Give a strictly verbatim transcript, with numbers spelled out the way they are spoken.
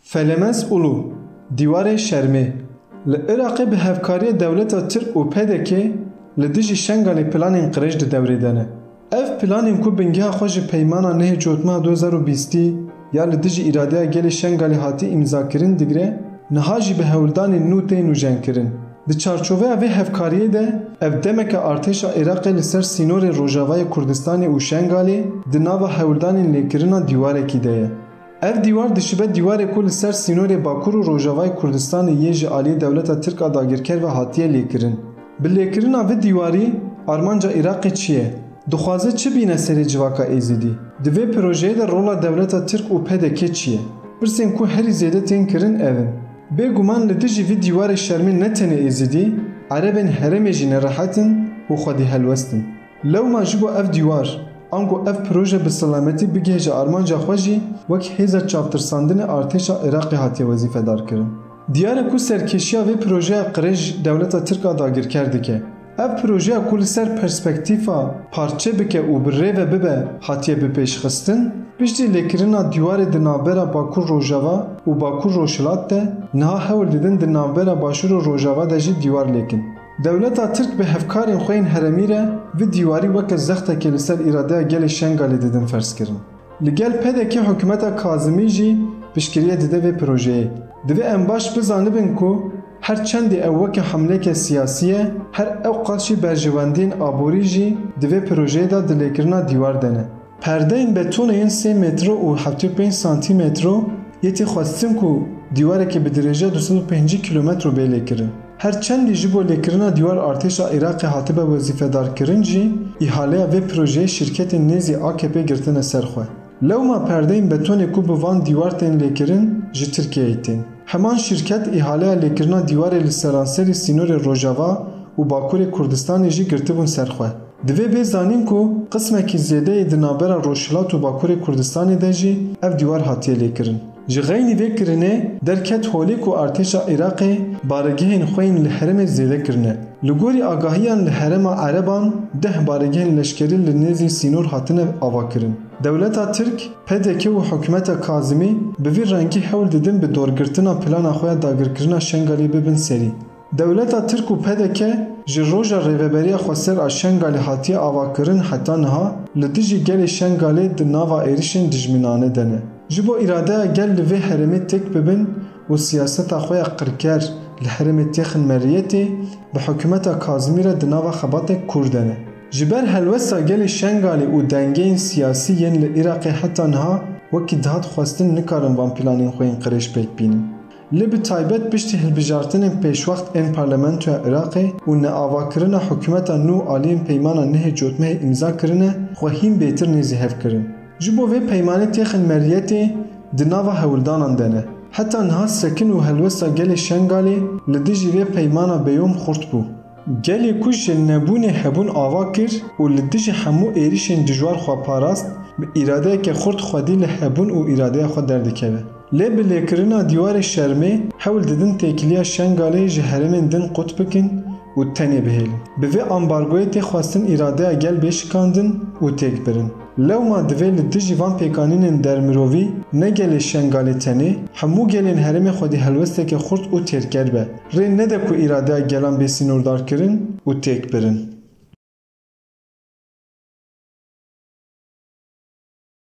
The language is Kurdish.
Felemez Ulu, Dîwarê Şermê. Li Iraqê bi hevkariyê dewleta Tirk û P D K li dijî Şengalê planên qirêj di dewrê de ne. Ev planên ku bingeha xwe ji Peymana nehê Cotmeha du hezar û bîstî ya li dijî îradeya gelê Şengalê hatî îmzakirin digre, niha jî bi hewldanên nû tên nûjenkirin. Di çarçoveya vê hevkariyê de, ev demeke artêşa Iraqê li ser sînorê Rojavayê Kurdistanê û Şengalê di nava hewldanên lêkirina dîwarekî de ye. Ev dîwar dişibe dîwarê ku li ser sînorê Bakur û Rojavayê Kurdistanê yê ji aliyê dewleta Tirk a dagirker ve hatiye lêkirin. Bi lêkirina vî dîwarî armanca Iraqê çi ye? Dixwaze çi bîne serê civaka Êzidî? Di vê projeyê de rola dewleta Tirk û P D K çi ye? Pirsên ku herî zêde tên kirin ev in. Bêguman li dijî vî dîwarê şermê ne tenê Êzidî, Erebên herêmê jî nerehet in û xwedî helwest in. Lewma ji bo ev dîwar, ango ev proje bi selametî bigihêje armanca xwe jî wek hêza çavtirsandinê artêşa Iraqê hatiye wezîfedar kirin. Diyar e ku serkêşiya vê projeya qirêj dewleta Tirk a dagirker dike. Ev projeya ku li ser perspektîfa parçe bike û bi rê ve bibe hatiye bipêşxistin, piştî lêkirina dîwarê di navbera Bakur Rojava û Bakur Rojhilat de, niha hewl didin di navbera Başûr û Rojava de jî dîwar lêkin. Dewleta Tirk bi hevkarên xwe yên herêmî re vî dîwarî weke zextekê li ser îradeya gelê Şengalê didin ferzkirin. Li gel P D K hikûmeta Kazimî jî piştgiriyê dide vê projeyê. Divê em baş bizanibin ku her çendî ew weke hamleke siyasî ye, her ewqas jî berjewendiyên aborî jî di vê projeyê de di lêkirina dîwar de ne. Perdeyên betonê yên sê metro û heftê û pênc santîmetro yê tê xwestin ku dîwarekê bi dirêjiya du sed û pêncî kîlometro bê lêkirin. Her çendî ji bo lêkirina dîwar artêşa Iraqê hatibe wezîfedarkirin jî, îhaleya vê projeyê şîrketên nêzî A K P girtine ser xwe. Lewma perdeyên betonê ku bi van dîwar tên lêkirin ji Tirkiyeyê tên. Heman şîrket îhaleya lêkirina dîwarê li seranserî sînorê Rojava û Bakurê Kurdistanê jî girtibûn ser xwe. Divê bê zanîn ku qismekî zêde yê di navbera Rojhilat û Bakurê Kurdistanê de jî ev dîwar hatiye lêkirin. Ji xeynî vê kirinê derket holê ku artêşa Iraqê baregehên xwe yên li herêmê zêde kirine. Li gorî agahiyan li herêma Ereban deh baregehên leşkerî li nêzî sînor hatine avakirin. Dewleta Tirk, P D K û hikûmeta Kazimî bi vî rengî hewl didin bi dorgirtina plana xwe ya dagirkirina Şengalê bibin serî. Dewleta Tirk û P D K ji roja Rêveberiya Xweser a Şengalê hatiye avakirin heta niha li dijî gelê Şengalê di nava êrişên dijminane de ne. Ji bo îradeya gel li vê herêmê têk bibin û siyaseta xwe ya qirker li herêmê têxin meriyetê, bi hikûmeta Kazimî re di nava xebatek kûr de ne. Ji ber helwesta gelê Şengalê û dengeyên siyasî yên li Iraqê heta niha wekî dihat xwestin nikarin van planên xwe yên qirêj pêk bînin. Lê bi taybet piştî hilbijartinên pêşwext ên Parlamentoya Iraqê û neavakirina hikûmeta nû aliyên Peymana nehê Cotmehê îmza kirine, xwe hîn bêtir nêzî hev kirin. Ji bo vê peymanê têxin meriyetê di nava hewldanan de ne. Heta niha sekin û helwesta gelê Şengalê li dijî vê peymana bêyom xurt bû. Gelê ku ji nebûnê hebûn ava kir û li dijî hemû êrişên dijwar xwe parast, bi îradeyeke xurt xwedî li hebûn û îradeya xwe derdikeve. Lê bi lêkirina dîwarê şermê hewl didin têkiliya Şengalê ji herêmên din qut bikin û tenê bihêlin. Bi vê ambargoyê tê xwestin îradeya gel bê şikandin û têk birin. Lewma divê li dijî van pêkanînên dermirovî ne gelê Şengalê tenê, hemû gelên herêmê xwedî helwesteke xurt û têrker be. Rê nede ku îradeya gelan bê sînordarkirin û têk birin.